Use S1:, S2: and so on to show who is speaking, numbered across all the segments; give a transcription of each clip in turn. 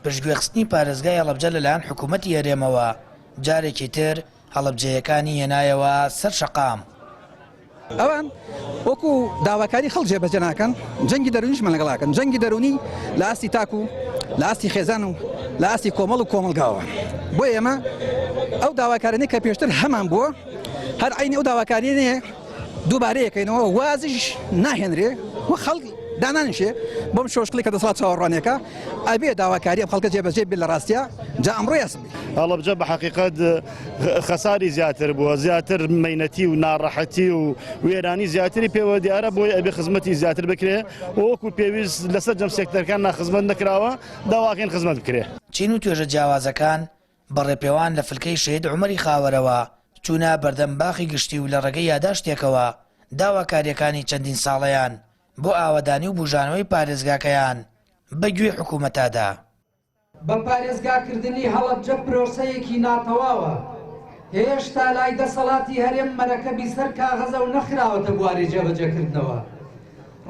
S1: پشتگوێخستنی پارێزگای هەڵەبجە لەلایەن حکوومەتی هەرێمەوە جارێکی تر هەڵەبجەیەکانی هێنایەوە سەر شەقام.
S2: ئەوان وەکو داواکاری خەڵک جێبەجێ ناکەن، جەنگی دەروونیشمان لەگەڵ ئەکەن، جەنگی دەروونی لە ئاستی تاک و لە ئاستی خێزان و لە ئاستی کۆمەڵ و کۆمەڵگاوە. بۆیە ئێمە ئەو داواکاریانەی کە پێشتر هەمان بووە هەر عەینی ئەو داواکاریانەیە دووبارە یەکەینەوە، وازیش ناهێنرێ و خەڵک دانانیشێ بەم شۆشکڵی کە دەسەڵات چاوەڕوانیەکە ئەبێ داواکاری ئەم خەڵکە جێبەجێ بێت لە ڕاستیا جا ئەمڕۆ یا سبەی.
S3: هەڵەبجە بە حەقیقەت خەساری زیاتر بووە، زیاتر مەینەتی و ناڕەحەتی و وێرانی زیاتری پێوە دیارە، بۆیە ئەبێ خزمەتی زیاتر بکرێ و وەکو پێویست لەسەر جەم سێکتەرەکان ناخزمەت نەکراوە، داواکەین خزمەت بکرێ.
S1: چین و توێژە جیاوازەکان بە ڕێپێوان لە فلکەی شەهید عومەری خاوەرەوە چوونە بەردەم باخی گشتی و لە ڕێگەی یاداشتێکەوە داواکارییەکانی چەندین ساڵەیان بۆ ئاوەدانی و بوژانەوەی پارێزگاکەیان بە گوێی حکوومەتا دا.
S4: بە پارێزگاکردنی هەڵەبجە پرۆسەیەکی ناتەواوە، هێشتا لای دەسەڵاتی هەرێم مەرەکەبی سەر کاغەزە و نەخراوەتە بواری جێبەجێکردنەوە.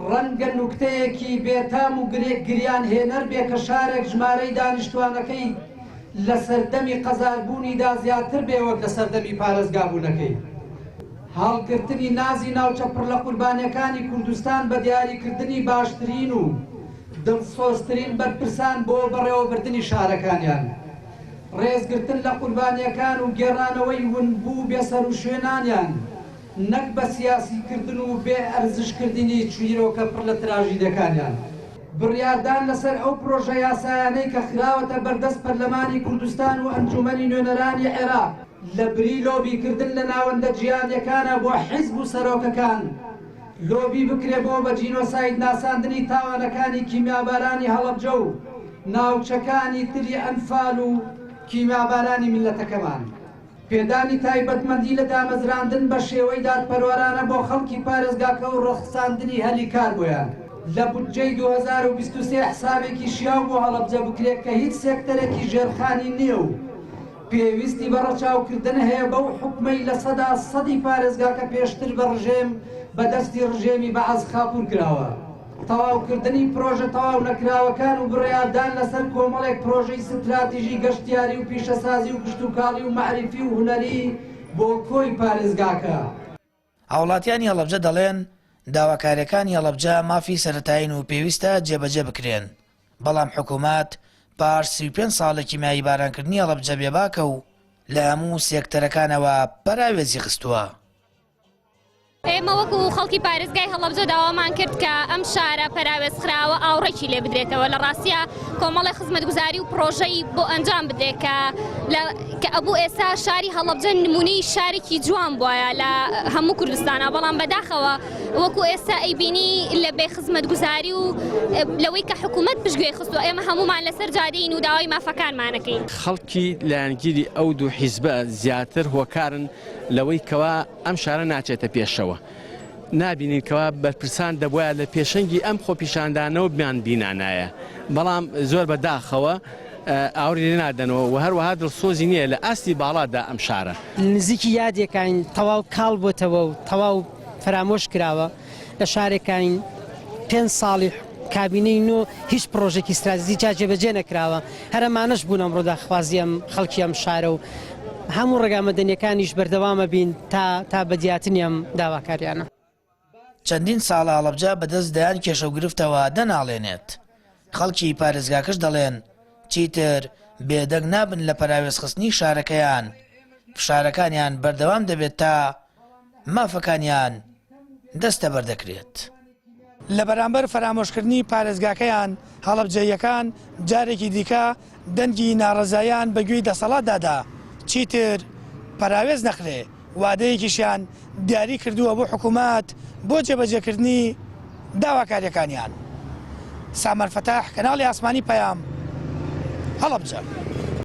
S4: ڕەنگە نوکتەیەکی بێتام و گریان هێنەر بێ کە شارێک ژمارەی دانیشتوانەکەی لە سەردەمی قەزاربوونیدا زیاتر بێ وەک لە سەردەمی پارێزگابوونەکەی. هەڵگرتنی نازی ناوچە پڕ لە قوربانیەکانی کوردستان بە دیاریکردنی باشترین و دڵسۆزترین بەرپرسان بۆ بەڕێوەبردنی شارەکانیان، ڕێزگرتن لە قوربانیەکان و گێڕانەوەی ونبوو و بێسەروشوێنانیان، نەک بە سیاسیکردن و بێ ئەرزشکردنی چیرۆکە پڕ لە تراژیدەکانیان. بڕیاردان لەسەر ئەو پرۆژە یاسایانەی کە خراوەتە بەردەست پەرلەمانی کوردستان و ئەنجومەنی نوێنەرانی عێراق، لە بری لۆبیکردن لە ناوەندە جیهانیەکانە بۆ حیزب و سەرۆکەکان، لۆبی بکرێ بۆ بە جینۆساید ناساندنی تاوانەکانی کیمیابارانی هەڵەبجە و ناوچەکانی تری ئەنفال و کیمیابارانی میللەتەکەمان. پێدانی تایبەتمەندی لە دامەزراندن بە شێوەی دادپەروەرانە بۆ خەڵکی پارێزگاکە و ڕەخساندنی هەلی کار بۆیان. لە بودجەی 2023 حسابێکی شیاو بۆ هەڵەبجە بکرێت کە هیچ سێکتەرێکی ژێرخانی نییە و پێویستی بە ڕەچاوکردن هەیە بەو حوکمەی لە سەدا سەدی پارێزگاکە پێشتر بە ڕژێم بە دەستی ڕژێمی بەعس خاپوور کراوە. تەواوکردنی پرۆژە تەواونەکراوەکان و بڕیاردان لەسەر کۆمەڵێک پرۆژەی ستراتیژی گەشتیاری و پیشەسازی و کشتوکاڵی و مەعریفی و هونەری بۆ کۆی پارێزگاکە.
S1: هاوڵاتیانی هەڵەبجە دەڵێن، داواکارییەکانی هەڵەبجە مافی سەرەتایین و پێویستە جێبەجێ بکرێن، بەڵام حکومەت پاش 35 ساڵ لە کیمیاییبارانکردنی هەڵەبجە بێباکە و لە هەموو سێکتەرەکانەوە پەراوێزی خستووە.
S5: ئێمە وەکو خەڵکی پارێزگای هەڵەبجە داوامان کرد کە ئەم شارە پەراوێزخراوە ئاوڕێکی لێ بدرێتەوە لە ڕاستیا کۆمەڵی خزمەتگوزاری و پرۆژەی بۆ ئەنجام بدرێت کە کە ئەبوو ئێستا شاری هەڵەبجە نمونەی شارێکی جوان بواە لە هەموو کوردستانە بەڵام بەداخەوە وەکو ئێستا ئەیبینی لە بێ خزمەتگوزاری و لەوەی کە حکوومەت پشتگوێ خستووە ئێمە هەمومان لەسەر جادەین و داوای مافەکانمانەکەین.
S6: خەڵکی لایەنگیری ئەو دوو حیزبە زیاتر هۆکارن لەوەی کەوا ئەم شارە ناچێتە پێشەوە. نابینین کەوا بەرپرسان دەبوایە لە پێشەنگی ئەم خۆپیشاندانەوە بیان بینانایە بەڵام زۆر بە داخەوە ئاوری لێ نادەنەوە و هەروەها دڵسۆزی نییە لە ئاستی باڵادا ئەم شارە.
S7: نزیکی یادێکاین تەواو کاڵ بۆتەوە و تەواو فەرامۆش کراوە. لە شارێکاین پێنج ساڵی کابینەی نۆ هیچ پڕۆژێکی ستراتیجی تیا جێبەجێ نەکراوە. هەر ئەمانەش بوون ئەمڕۆ داخوازی ئەم خەڵکی ئەم شارە و هەموو ڕێگا مەدەنیەکانیش بەردەوامە بین تا تا بەدیاتنی ئەم داواکاریانە.
S1: چەندین ساڵە هەڵەبجە بەدەست دەیان کێشە و گرفتەوە دەناڵێنێت، خەڵکی پارێزگاکەش دەڵێن، چیتر بێدەنگ نابن لە پەراوێزخستنی شارەکەیان، فشارەکانیان بەردەوام دەبێت تا مافەکانیان دەستەبەر دەکرێت. لە بەرامبەر فەرامۆشکردنی پارێزگاکەیان، هەڵەبجەییەکان جارێکی دیکە دەنگی ناڕەزاییان بە گوێی دەسەڵاتدا دا، چیتر پەراوێز نەخرێ، وادەیەکیشیان دیاری کردووە بۆ حکومەت بۆ جێبەجێکردنی داواکارییەکانیان. سامان فەتاح، کەناڵی ئاسمانی پەیام، هەڵەبجە.